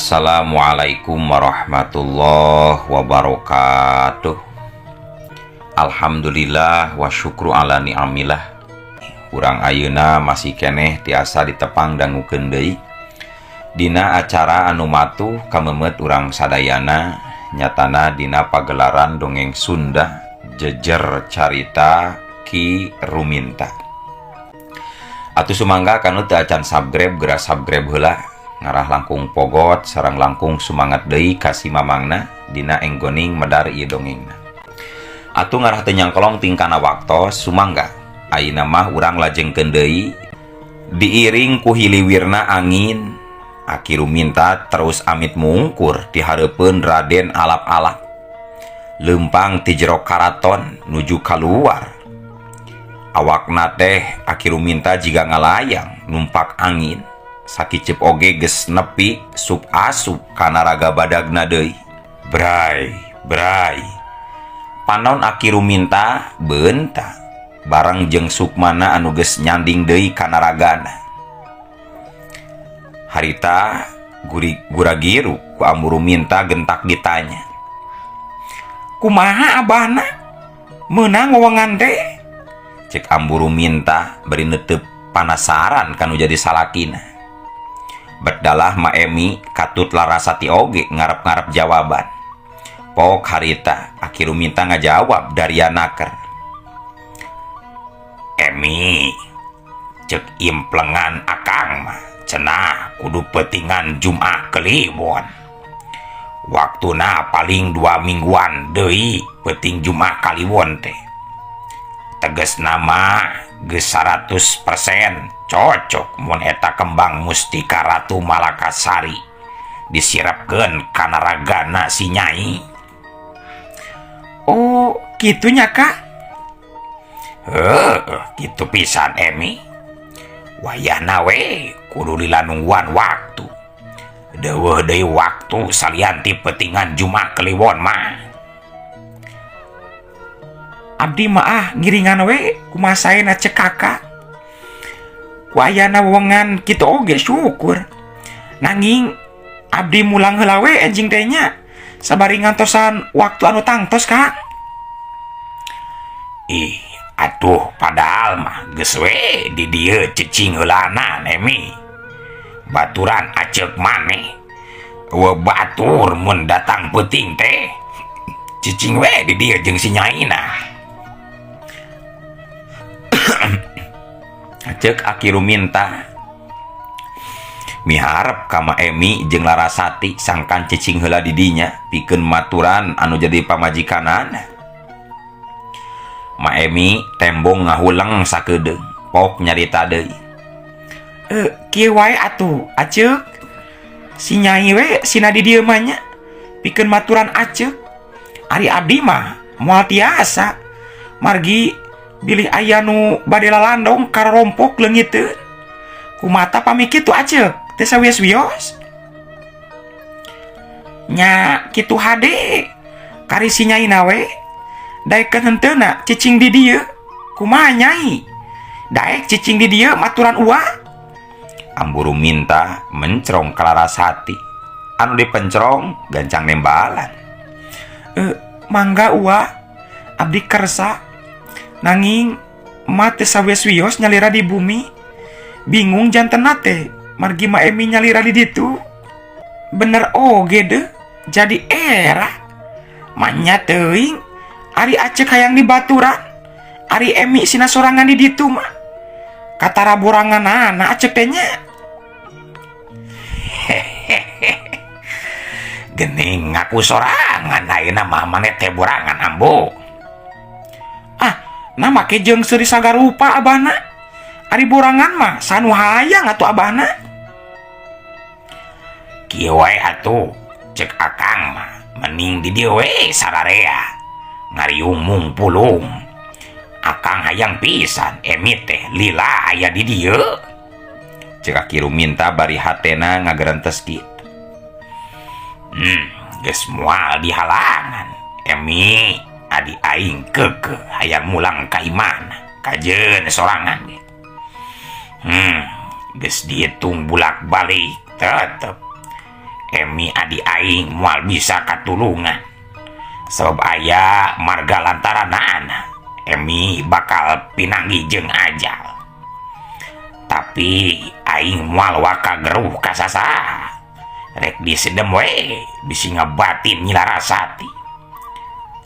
Assalamualaikum warahmatullahi wabarakatuh. Alhamdulillah wa syukru ala ni'amillah. Urang ayeuna masih keneh tiasa ditepang dangukeun deui dina acara anu matuh kamemet urang sadayana, nyatana dina pagelaran dongeng Sunda Jejer Carita Ki Ruminta. Atuh sumangga kanu teu acan subscribe, geura subscribe heula, ngarah langkung pogot sareng langkung sumangat deui ka si mamangna dina enggoning medar ieu dongengna. Atuh ngarah teu nyangkolong tingkana waktos, sumangga ayeuna mah urang lajengkeun deui. Diiring ku hiliwirna angin, Aki Ruminta terus amit mungkur di hareupeun Raden Alap-alap, leumpang ti jero karaton nuju kaluar. Awakna teh Aki Ruminta jiga ngalayang numpak angin. Sakiceup oge geus nepi sup asup kana raga badagna deui. Bray bray, panon Aki Ruminta beunta bareng jeung sukmana anu geus nyanding deui kana ragana. Harita guri guragiru ku Ambu Ruminta gentak ditanya, "Kumaha abahna, meunang wewengan teh?" Cek Ambu Ruminta bari neuteup panasaran kanu jadi salakina. Berdalah Ma Emi katut Larasati oge ngarep-ngarep jawaban. Pok harita Aki Ruminta ngajawab daria naker, "Emi, cek implengan akang mah cenah kudu petingan Jumat Kliwon. Waktuna paling 2 mingguan deui peting Jumat Kaliwon teh. Teges nama geus 100% cocok mun eta kembang mustika Ratu Malakasari disirapkeun kana ragana si Nyai." "Oh, kitunya, Kak?" "Heuh, kitu pisan, Emi. Wayahna we kudu lila nungguan waktu. Deueuh deui waktu salian ti petingan Jumat Kliwon mah." "Abdi mah ah ngiringan we kumaha saena cek Kakak. Ku ayana wewengan kitu oge syukur. Nanging abdi mulang heula we enjing teh nya, sabari ngantosan waktu anu tangtos, Kak." "Ih, atuh padahal mah geus we di dieu cicing heulana, Emi. Baturan aceuk maneh. Eueuh batur mun datang peuting teh. Cicing we di dieu jeung si nyaina." Cek Aki Ruminta miharep ka Ma Emi jeung Larasati sangkan cicing heula di dinya pikeun maturan anu jadi pamajikanana. Ma Emi tembong ngahuleng sakedeung, pok nyarita deui. "Kieu wae atuh, Aceuk. Si Nyai we sina di dieu mah nya pikeun maturan Aceuk. Ari abdi mah moal tiasa margi bilih aya nu bade lalandong karompok leungiteun. Kumata pami kitu Aceuk teu sawios-wios?" "Nya kitu hade kari si Nyai na we daekeun henteuna cicing di dieu. Kumaha, Nyai, daek cicing di dieu maturan Uwa?" Ambu Ruminta mencrong ka Larasati anu dipencrong gancang nembalan. "Mangga Uwa, abdi kersa. Nanging ma teu sawios-wios nyalira di bumi. Bingung jantenna teh margi Ma Emi nyalira di ditu. Bener oge deh, jadi era. Manya teuing ari Aceuk hayang dibaturan. Ari Emi sina sorangan di ditu mah. Katara boranganana Aceuk teh nya." "Gening ngaku sorangan ayeuna mah maneh teh borangan, Ambu." "Ah, nah make jeung seuri sagarupa abahna. Ari borangan mah sanu hayang atuh abahna." "Kieu wae atuh, cek akang mah mending di dieu we sararea ngariung mung pulung. Akang hayang pisan Emi teh lila aya di dieu." Cek Aki Ruminta bari hatena ngagerentes kitu. Geus moal dihalangan. Emi adi aing keukeuh hayang mulang ka imahna kajeun sorangan ge. Geus dihitung bulak-balik tetep Emi adi aing moal bisa katulungan sabab aya marga lantaranana Emi bakal pinanggih jeung ajal. Tapi aing moal waka geruh ka sasaha, rek disedem we bisi ngabatin Nyi Larasati.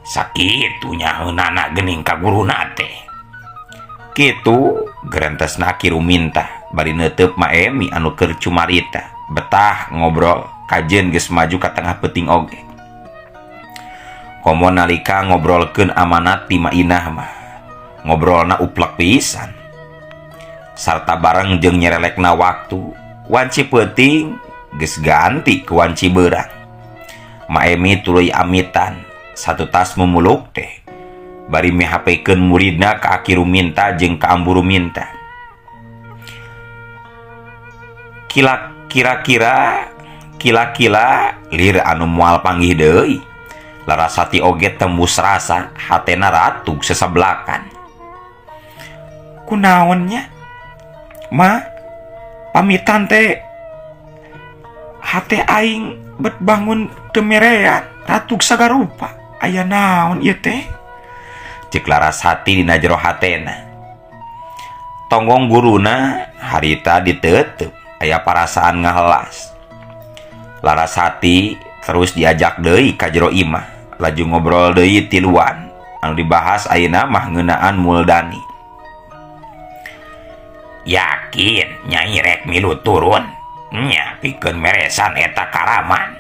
Sakitu nyaheunana geuning ka guruna teh. Kitu gerentesna Ki Ruminta bari neuteup Ma Emi anu keur cumarita betah ngobrol kajeun geus maju ka tengah peuting oge. Komo nalika ngobrolkeun amanat ti Ma Inah mah ngobrolna uplek pisan. Sarta bareng jeung nyerelekna waktu, wanci peuting geus ganti ku wanci beurang. Ma Emi tuluy amitan satutas mumuluk teh bari mihapekeun muridna ka Aki Ruminta jeung ka Ambu Ruminta. Kila kira-kira kila-kila lir anu moal panggih deui. Larasati oge tembus rasa hatena ratug seseblakan. Kunaon nya? Ma, pamitan teh hate aing bet bangun teu merean ratug sagarupa. Aya naon ieu teh? Ceuk Larasati dina jero hatena. Tonggong guruna harita diteuteup aya parasaan ngahelas. Larasati terus diajak deui ka jero imah, laju ngobrol deui tiluan anu dibahas ayeuna mah ngeunaan Muldani. Yakin nyai rek milu turun nya pikeun meresan eta karaman.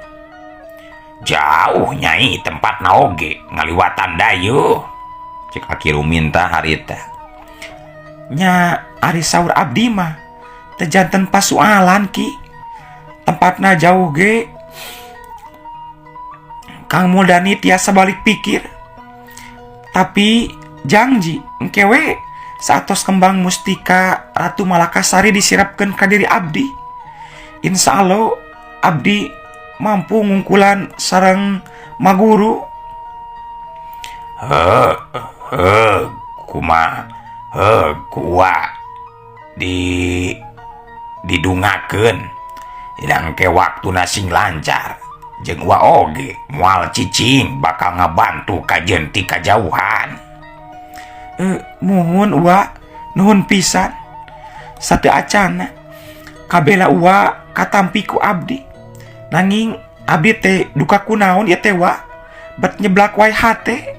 Jauh nyai tempatna oge ngaliwatan dayeuh. Cek Aki Ruminta harita. Nya ari saur abdi mah teu janten pasualan ki. Tempatna jauh ge Kang Muldani tiasa balik pikir. Tapi janji engke we saatos kembang mustika Ratu Malakasari disirapkeun ka diri abdi. Insya Allah abdi mampu ngungkulan sareng maguru. Heuh, heuh, kumaha? Heuh, kuwa di didungakeun. Hidang ke waktuna sing lancar. Jeung wa oge moal cicing bakal ngabantu kajeun ti kajauhan. Muhun uwa, nuhun pisan. Sateu acana kabela uwa katampi ku abdi. Nanging abdi teh duka kunaon ieu teh wa, bet nyeblak wae hate.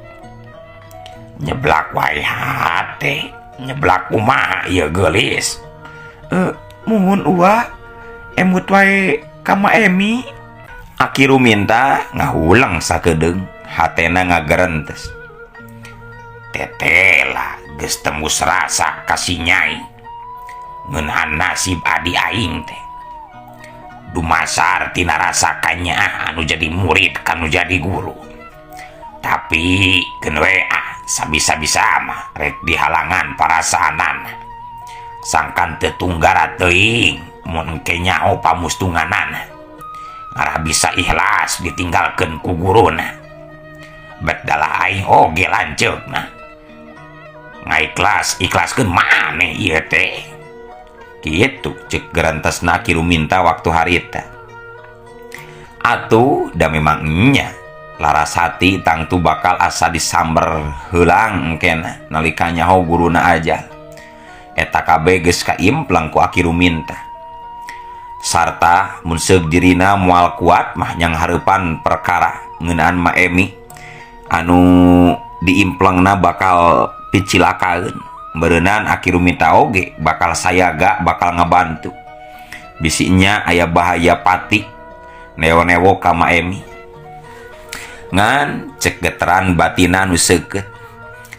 Nyeblak wae hate, nyeblak kumaha ieu geulis? Muhun uwa, emut wae ka Ma Emi. Aki Ruminta ngahuleng sakedeung, hatena ngagerentes. Tetela geus tembus rasa ka si nyai ngeunaan nasib adi aing teh. Dumasar tina rasa kanyaah anu jadi murid kanu jadi guru. Tapi keun we ah sabisa-bisa mah rek dihalangan parasaanana. Sangkan teu tunggara teuing mun engke nyaho pamustunganana. Ngarah bisa ikhlas ditinggalkeun ku guruna. Bet dalah aing oge lanceukna. Ngaikhlas ikhlaskeun maneh ieu teh. Kitu ceuk gerentesna Ki Ruminta waktu harita. Atuh da memang nya Larasati tangtu bakal asa disamber heulang engkena nalika nyaho guruna aja. Eta kabeh geus kaimpleng ku Aki Ruminta. Sarta mun seug dirina moal kuat mah nyang hareupan perkara ngeunaan Ma Emi anu diimplengna bakal picilakaeun. Beureunan Aki Ruminta oge bakal sayaga bakal ngabantu. Bisi nya aya bahaya pati newo-newo ka Ma Emi. Ngan cek geteran batina nu seukeut.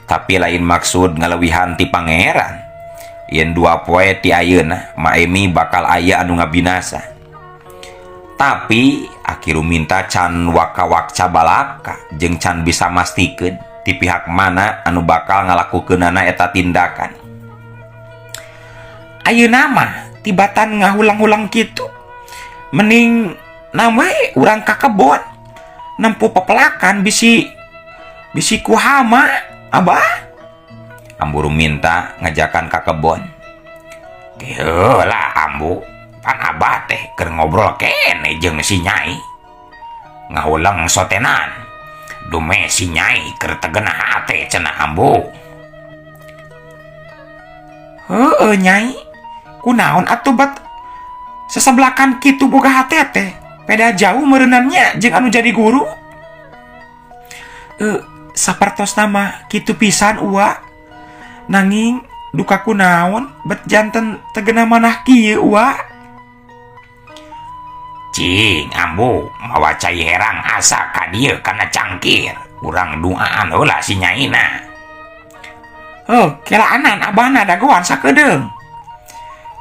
Tapi lain maksud ngalewihan ti pangeran. Yen dua poe ti ayeuna Ma Emi bakal aya anu ngabinasa. Tapi Aki Ruminta can waka-wakca balaka jeung can bisa mastikeun ti pihak mana anu bakal ngalakukeunana eta tindakan. Ayeuna mah tibatan ngahulang-hulang kitu. Mending nam we urang ka kebon nempo pepelakan bisi bisi ku hama abah. Ambu Ruminta ngajakan ka kebon. Geula ambu Pan abah teh keur ngobrol keneh jeung si Nyai. Ngahuleng sotenan. Dume si Nyai keur teu genah hate cenah Ambu. Heueuh Nyai, kunaon atuh bat seseblakan kitu boga hate teh? Beda jauh meureunnan nya jeung anu jadi guru. Sapertosna mah kitu pisan Uwa. Nanging duka kunaon bet janten teu genah manah kieu Uwa. Cing Ambu mawa cai herang asa ka dieu kana cangkir. Urang duaan heula si Nyaina. Heuh, kelaanan abahna dagoan sakedeung.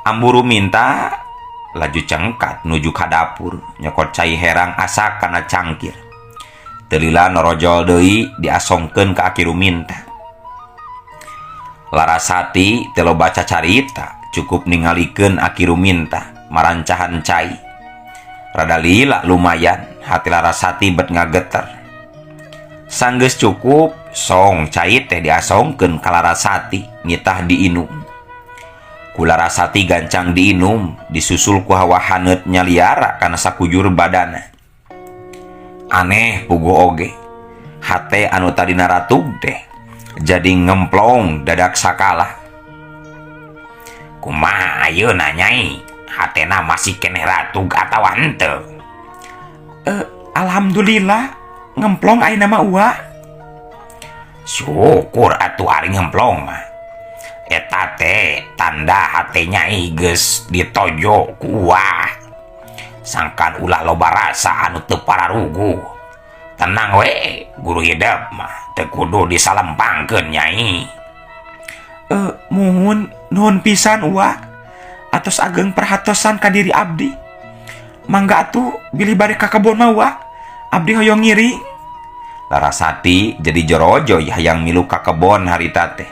Ambu Ruminta laju cengkat nuju ka dapur nyokot cai herang asa kana cangkir. Teu lila norojol deui diasongkeun ka Aki Ruminta. Larasati teu loba cacarita, cukup ningalikeun Aki Ruminta marancahan cai. Rada lila lumayan, hati Larasati bet ngageter. Sanggeus cukup, song cai teh diasongkeun ka Larasati ngitah diinum. Ku Larasati gancang diinum, disusul ku hawa haneut nyaliara kana sakujur badana. Aneh puguh oge, hate anu tadina ratug teh jadi ngemplong dadak sakala. Kumaha ayeuna Nyai? Hatena masih keneh ratug atawa henteu? Alhamdulillah ngemplong ayeuna mah Uwa. Syukur atuh ari ngemplong mah. Eta teh tanda hate Nyai geus ditojo ku Uwa. Sangkan ulah loba rasa anu teu pararuguh. Tenang we, guru hidep mah teu kudu disalempangkeun Nyai. Muhun nuhun pisan Uwa. Atos ageng perhatosan ka diri abdi. Mangga atuh bilih bade ka kebon mah Uwa. Abdi hoyong ngiring. Larasati jadi jorojoy hayang milu ka kebon harita teh.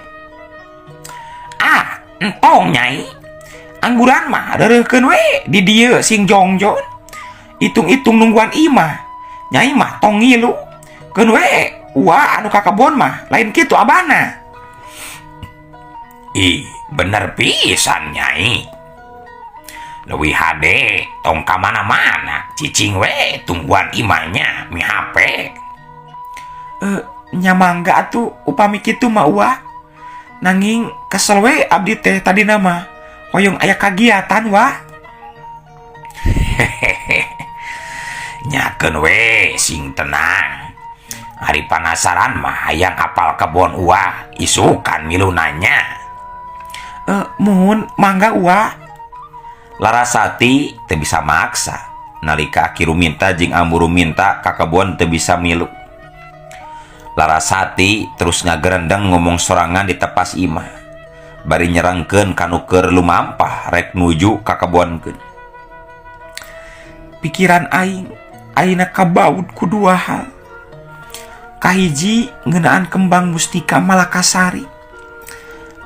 Ah, entong Nyai. Angguran mah reureuhkeun we di dieu sing jongjon. Itung-itung nungguan imah. Nyai mah tong ngilu. Keun we Uwa anu ka kebon mah lain kitu abana. Ih, bener pisan Nyai. Leuwih hade tong ka mana-mana, cicing we tungguan imahnya mi hape. Nya mangga atuh upami kitu mah Uwa. Nanging kesel we abdi teh tadina mah hoyong aya kagiatan Wa. Hehehe. Nyakeun we sing tenang. Ari panasaran mah hayang apal kebon Uwa, isukan milu nanya. Muhun mangga Uwa. Larasati teu bisa maksa. Nalika Aki Ruminta jeung Ambu Ruminta ka kebon teu bisa milu. Larasati terus ngagerendeng ngomong sorangan di tepas imah. Bari nyerangkeun ka nu keur lumampah rek nuju ka kebonkeun. Pikiran aing ayeuna kabaud ku dua hal. Kahiji ngeunaan kembang mustika Malakasari.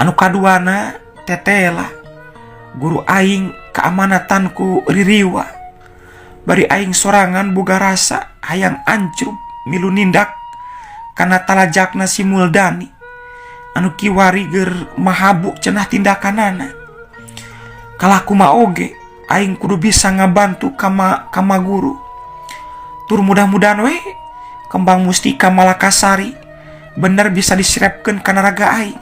Anu kaduana tetela guru aing keamanatan ku ririwa. Bari aing sorangan boga rasa hayang ancrub milu nindak kana talajakna si Muldani anu kiwari ger mahabu cenah tindakanana. Kalaku mah oge aing kudu bisa ngabantu kama guru. Tur mudah-mudahan we kembang mustika Malakasari bener bisa disirepkeun kana raga aing.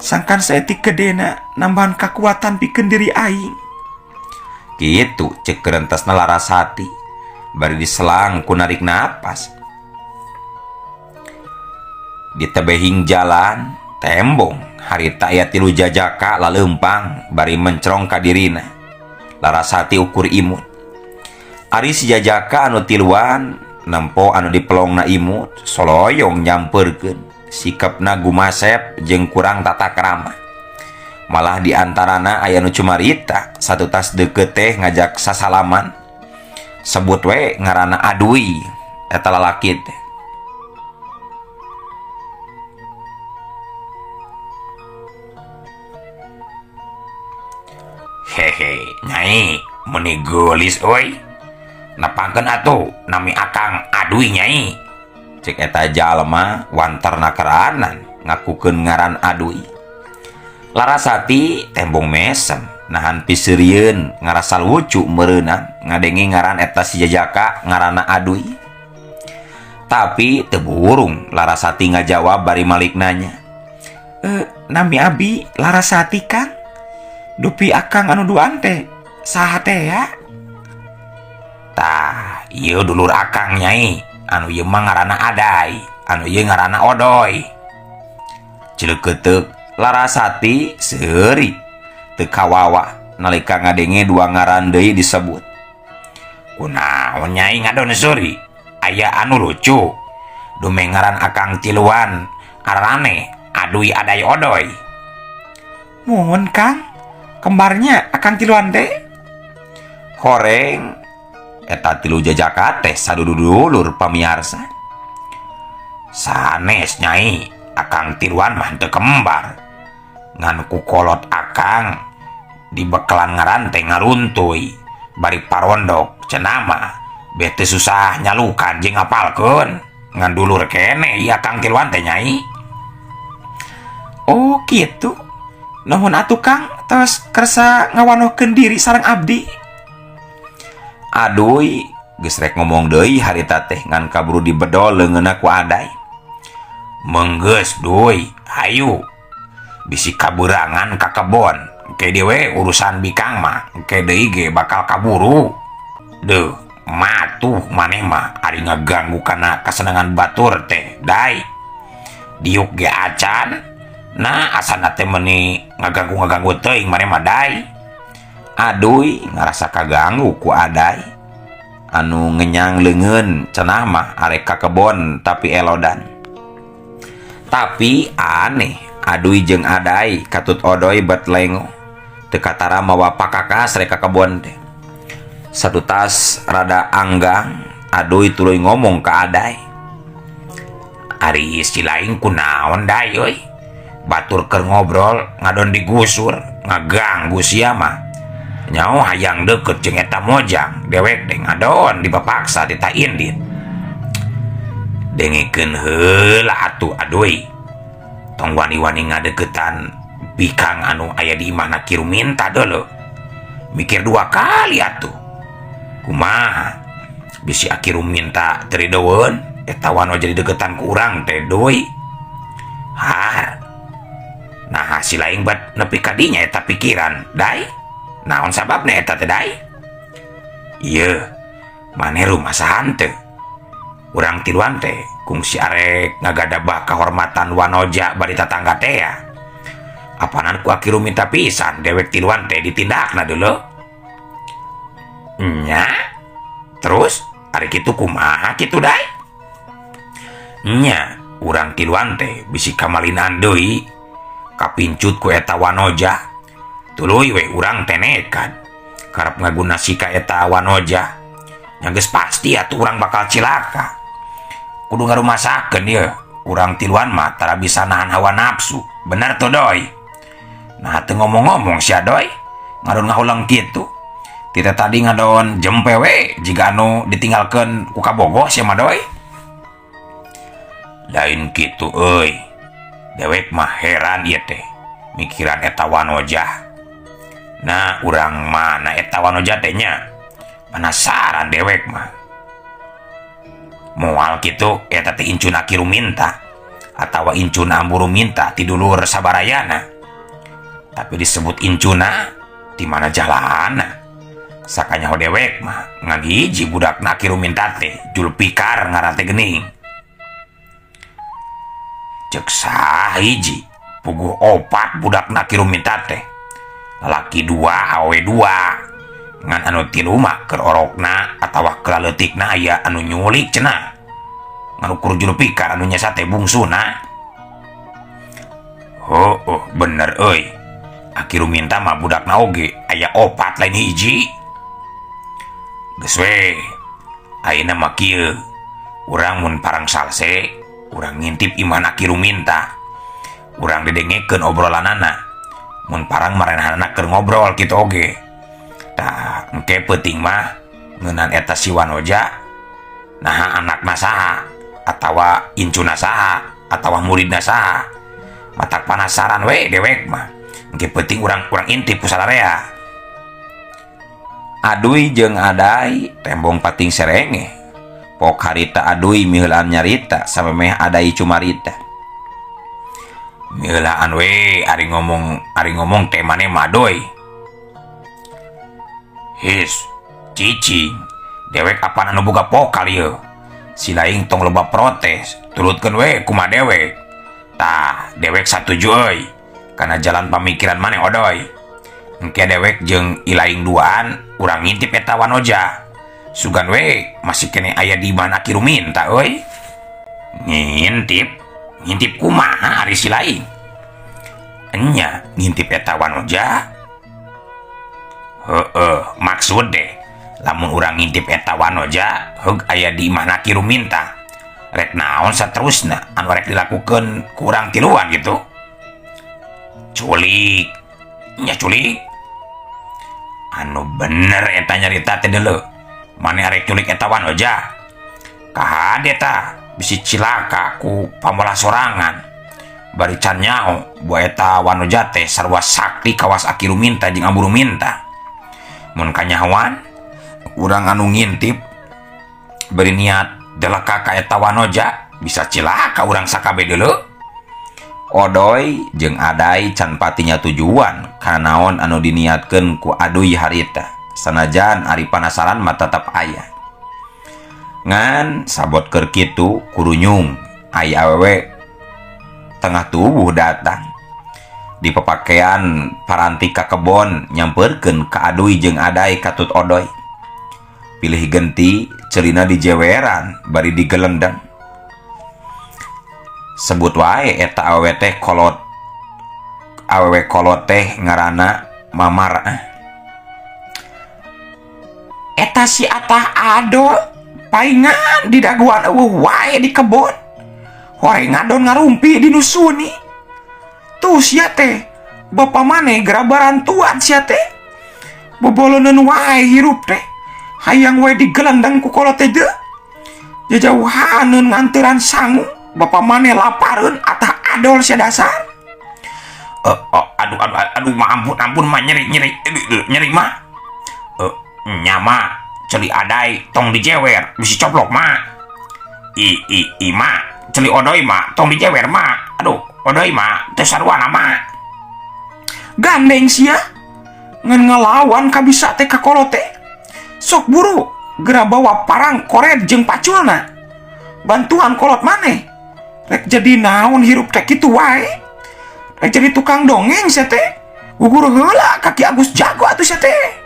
Sangkan saeutik gedena nambahan kakuatan pikeun diri aing. Kitu cek kerentasna Larasati bari diselang ku narik napas. Di tebehing jalan tembong harita aya tilu jajaka laleumpang bari mencrong ka dirina. Larasati ukur imut. Ari si jajaka anu tiluan nempo anu dipelongna imut soloyong nyampeurkeun. Sikapna gumasep jeung kurang tata krama. Malah di antarana aya nu cumarita satu tas deukeut teh ngajak sasalaman. Sebut we ngaranna Adui eta lalaki teh. Hehe, Nyai meuni geulis euy. Nepangkeun atuh nami Akang Adui Nyai. Cek eta jalma wantarna keranan ngakukeun ngaran Adui. Larasati tembong mesem Nahan piseurieun ngarasa lucu meureunan ngadenge ngaran eta si jajaka ngaranna Aduy. Tapi teu burung Larasati ngajawab bari malik nanya. Nami abi Larasati Kang. Dupi akang anu duaan teh saha teh ya? Tah, ieu dulur akang nyai. Anu ieu mah ngaranna Aday, anu ieu ngaranna Odoy. Cileukeuteup Larasati seuri teu kawawa nalika ngadenge dua ngaran deui disebut. Kunaon nyai ngadon seuri? Aya anu lucu. Dume ngaran akang tiluan arane Aduy Aday Odoy. Muhun Kang, kembarnya akang tiluan teh. Horeng eta tilu jajaka teh sadudulur pamiarsa. Sanes nyai, akang tiluan mah teu kembar. Ngan ku kolot akang dibekelan ngaran teh ngaruntuy bari parondok cenama beh teu susah nyalukan jeung ngapalkeun ngan dulur keneh ieu akang tiluan teh nyai. Oh kitu. Nuhun atuh Kang tos kersa ngawanohkeun diri sareng abdi. Aduy geus rek ngomong deui harita teh ngan kaburu dibedol leungeunna ku Aday. Menggeus duy, hayu. Bisi kaberangan ka kebon. Engke deui urusan bikang mah, engke deui ge bakal kaburu. Deuh, matuh maneh mah ari ngaganggu kana kasenangan batur teh, Day. Diuk ge acan. Nah, asana teh meuni ngaganggu-ngaganggu teuing maneh mah, Day. Aduy ngarasa kaganggu ku Aday. Anu ngenyang leungeun cenah mah arek ka kebon tapi elodan. Tapi aneh, Aduy jeung Aday katut Odoy bet lengo. Teu katara mawa pakakas rek ka kebon teh. Satutas rada anggang, Aduy tuluy ngomong ka Aday. Ari si lain kunaon Day euy? Batur keur ngobrol ngadon digusur, ngaganggu sia mah. Nyaho hayang deukeut jeung eta mojang, dewek teh ngadon dipapaksa tita indit. Dengekeun heula atuh Aduy. Tong wani-wani ngadeukeutan bikang anu aya di imahna Ki Ruminta deuleu. Mikir dua kali atuh. Kumaha bisi Aki Ruminta teu rideweun eta wano jadi deukeutan ku urang teh Duy. Har. Nah si lain bat nepi ka dinya eta pikiran, Day. Naon sababna eta teh, Day? Ieu, maneh rumasahan teu? Urang tiluan teh kungsi arek ngagadabah kahormatan wanoja bari tatangga teh ya. Apanan ku Aki Ruminta pisan dewek tiluan teh ditindakna deuleu. Nya. Terus ari kitu kumaha kitu, Day? Nya, urang tiluan teh bisi kamalinaan deui kapincut ku eta wanoja. Tuluy we urang teh nekat karep ngagunasi ka eta wanoja. Nya geus pasti atuh urang bakal cilaka. Kudu ngarumasakeun ieu, urang tiluan mah tara bisa nahan hawa nafsu. Bener tuh, Doy? Nah, teu ngomong-ngomong sia, Doy. Ngadon ngahuleng kitu. Tita tadi ngadon jempe we jiga anu ditinggalkeun ku kabogoh sia mah, Doy. Lain kitu euy. Dewek mah heran ieu teh mikiran eta wanoja. Nah, urang mana eta wanoja teh nya? Penasaran dewek mah. Moal kitu eta teh incuna Aki Ruminta atawa incuna Ambu Ruminta ti dulur sabarayana. Tapi disebut incuna di mana jalana? Sakanyaho dewek mah ngan hiji budakna Aki Ruminta teh Julfikar ngaran teh geuning. Ceuk saha hiji puguh opat budakna Aki Ruminta teh. Lalaki dua, awewe dua. Ngan anu tilu mah keur orokna atawa keur leutikna aya anu nyulik cenah. Ngan ukur Julfikar anu nyesa teh bungsuna. Oh, oh bener euy. Aki Ruminta mah budakna oge aya opat lain hiji. Geus we. Ayeuna mah kieu. Urang mun parang salse, urang ngintip imahna Aki Ruminta. Urang didengekeun obrolanana. Mun parang maranehna keur ngobrol kitu oge. Tah, engke peuting mah ngeunaan eta si wanoja naha anakna saha atawa incuna saha atawa muridna saha. Matak panasaran we dewek mah. Engke peuting urang intip ku sararea. Aduy jeung Adai tembong pating serenge. Pok harita Aduy miheulaan nyarita samemeh Adai cumarita. Miheulaan we ari ngomong teh maneh mah Adoy. His, cicing, dewek apan anu boga pokal ieu. Si laing tong loba protes, turutkeun we kumaha dewek. Tah, dewek satuju euy. Kana jalan pamikiran maneh Odoy. Engke dewek jeung ilaing duaan urang ngintip eta wanoja. Sugan we masih kene aya di mana Ki Ruminta euy. Ngintip, ngintip kumaha ari si laing? Enya ngintip eta wanoja. Heeh, maksud deh lamun urang ngintip eta wanoja heug aya di imahna Ki Ruminta. Rek naon saterusna anu rek dilakukeun ku urang tiluan gitu. Culik, nya culik. Anu bener eta nyarita teh deuleu. Maneh arek culik eta wanoja. Kahade tah bisi cilaka ku pamolah sorangan. Bari can nyaho buah eta wanoja teh sarua sakti kawas Aki Ruminta jeung Ambu Ruminta. Mun kanyahoan urang anu ngintip beri niat deleka ka eta wanoja bisa cilaka urang sakabeh deuleu. Odoy jeung Adai can patinya tujuan kana naon anu diniatkeun ku Aduy harita. Sanajan ari panasaran mah tetep aya. Ngan sabot keur kitu kurunyung aya awewe tengah tubuh datang. Di pepakean paranti ka kebon nyamperkeun ka Aduy jeung Adai katut Odoy. Pilih genti celina dijeweran bari digelendeng. Sebut wae eta awewe teh kolot. Awewe kolot teh ngaranna Mamar. Eta si Atah Ado paingan di daguan eueuh wae di kebon. Hore ngadon ngarumpi di nusuni. Tuh sia teh bapa maneh gerabaran tuan sia teh. Boboloneun wae hirup teh. Hayang wae digelendeng ku kolot teh deui. Jajauhaneun nganteran sangu. Bapa maneh lapareun Atah Adol sia dasar. Oh, aduh aduh aduh mah ampun ampun mah nyeri nyeri aduh, nyeri mah. Nyama celi Adai tong dijewer bisi coplok mah. I i i mah celi Odoy mah tong dijewer mah. Aduh Odoy mah teu sarwana mah. Gandeng sia ngan ngalawan kabisa teh ka kolot teh. Sok buru geura bawa parang koret jeung paculna. Bantuan kolot maneh. Rek jadi naon hirup teh kitu wae. Rek jadi tukang dongeng sia teh. Gugur heula ka Ki Agus Jago atuh sia teh.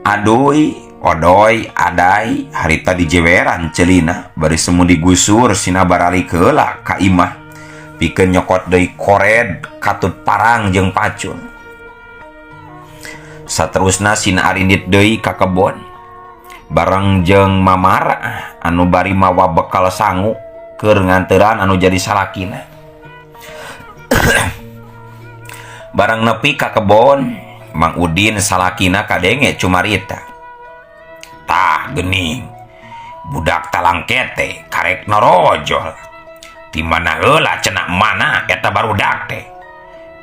Aduy, Odoy, Adai harita dijeweran celina bari semu digusur sina baralik heula ka imah. Pikeun nyokot deui kored katut parang jeung pacul. Saterusna sina arindit deui ka kebon. Bareng jeung Mamar anu bari mawa bekal sangu keur nganteran anu jadi salakina. Barang nepi ka kebon, Mang Udin salakina kadenge cumarita. Tah geuning, budak talangkete karek norojol. Di mana heula cenah mana eta barudak teh.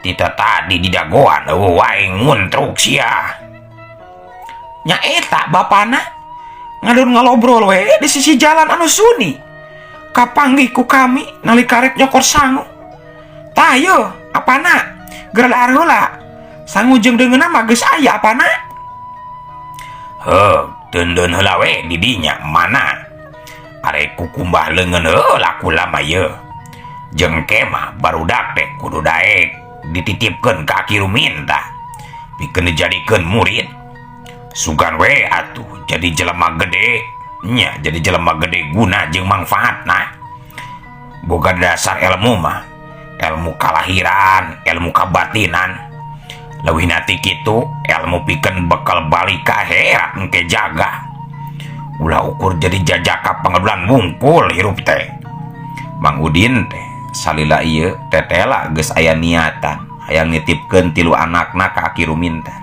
Tita tadi di dagoan eueuh wae nguntruk sia. Nya eta bapana ngadon ngalobrol we di sisi jalan anu suni. Kapanggih ku kami nalika rek nyokor sangu. Tah yeuh apana geura dahar heula. Sangu jeung deungeunna mah geus aya apana. Heuh, deundeun heula we di dinya mana. Arek kukumbah leungeun heula kula mah yeuh. Jeung kemah barudak teh kudu daek dititipkeun ka Aki Ruminta. Pikeun dijadikeun murid. Sugan we atuh jadi jelema gede. Nya jadi jelema gede guna jeung mangfaatna. Boga dasar ilmu mah, ilmu kalahiran, ilmu kabatinan. Leuwih nati kitu ilmu pikeun bekal balik ka akhirat engke jaga. Ulah ukur jadi jajaka pangadulan wungkul hirup teh. Mang Udin teh salila ieu tetela geus aya niatan hayang nitipkeun tilu anakna ka Aki Ruminta.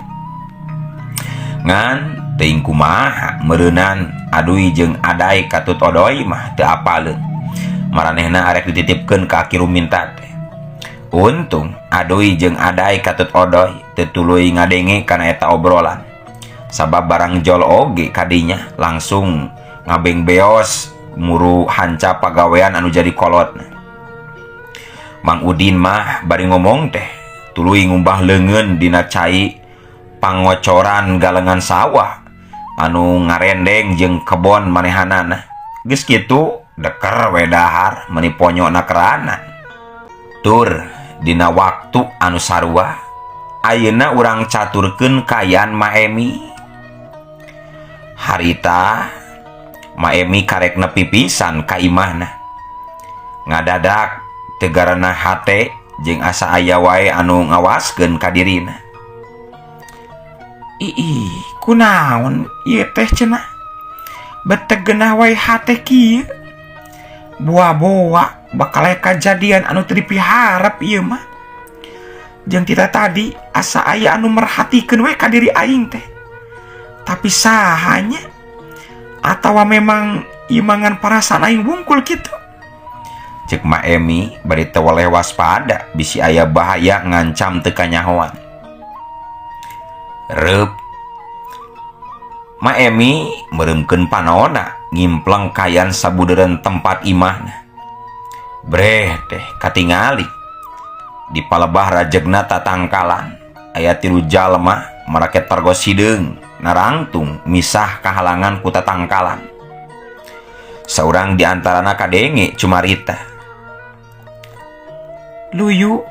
Ngan teuing kumaha meureunan Aduy jeung Adai katut Odoy mah teu apaleun. Maranehna arek dititipkeun ka Aki Ruminta teh. Untung Aduy jeung Adai katut Odoy teu tuluy ngadenge kana eta obrolan. Sabab barang jol oge kadinya langsung ngabeng beos muru hanca pagawean anu jadi kolot. Mang Udin mah bari ngomong teh tuluy ngumbah leungeun dina cai pangocoran galengan sawah anu ngarendeng jeung kebon manehanana. Geus kitu deker we dahar meuni ponyona keranan. Tur dina waktu anu sarua ayeuna urang caturkeun kaayaan Maemi. Harita Maemi karek nepi pisan ka imahna. Ngadadak tegarana hate jeung asa aya wae anu ngawaskeun ka dirina. Ii, kunaon ieu teh cenah? Beteg genah wae hate kieu. Boa-boa bakal aya kajadian anu teu dipiharep ieu mah. Jeung tita tadi asa aya anu merhatikeun we ka diri aing teh. Tapi sahanya atawa memang ieu mangan parasaan aing wungkul kitu. Cek Ma Emi bari teu weleh waspada bisi aya bahaya ngancam teu kanyahoan. Reup. Ma Emi meureumkeun panona ngimpleng kayan sabudeureun tempat imahna. Breh teh katingali di palebah rajegna tatangkalan aya tilu jalma marake targos hideung narangtung misah kahalangan ku tatangkalan. Saurang di antarana kadenge cumarita. Luyu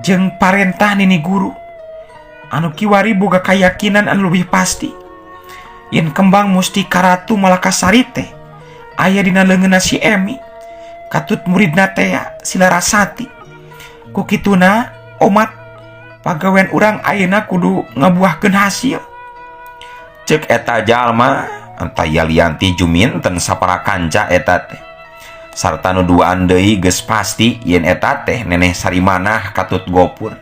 jeung parentah nini guru anu kiwari boga kayakinan anu leuwih pasti yen kembang mustika Ratu Malakasari teh aya dina leungeunna si Emi katut muridna teh si Larasati. Ku kituna omat pagawean urang ayeuna kudu ngabuahkeun hasil. Cek eta jalma entah Yalianti juminten sapara kanca eta teh. Sarta nu duaan deui geus pasti yen eta teh neneh Sarimanah katut Gopur.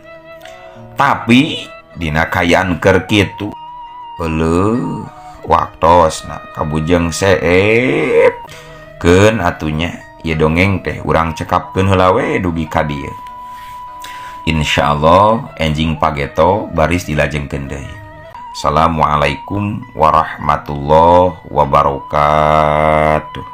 Tapi dina kaayaan keur kitu euleuh waktosna kabujeng seep keun atunya ieu dongeng teh urang cekapkeun heula we dugi ka dieu. Insyaallah enjing pageto baris dilajengkeun deui. Assalamualaikum warahmatullahi wabarakatuh.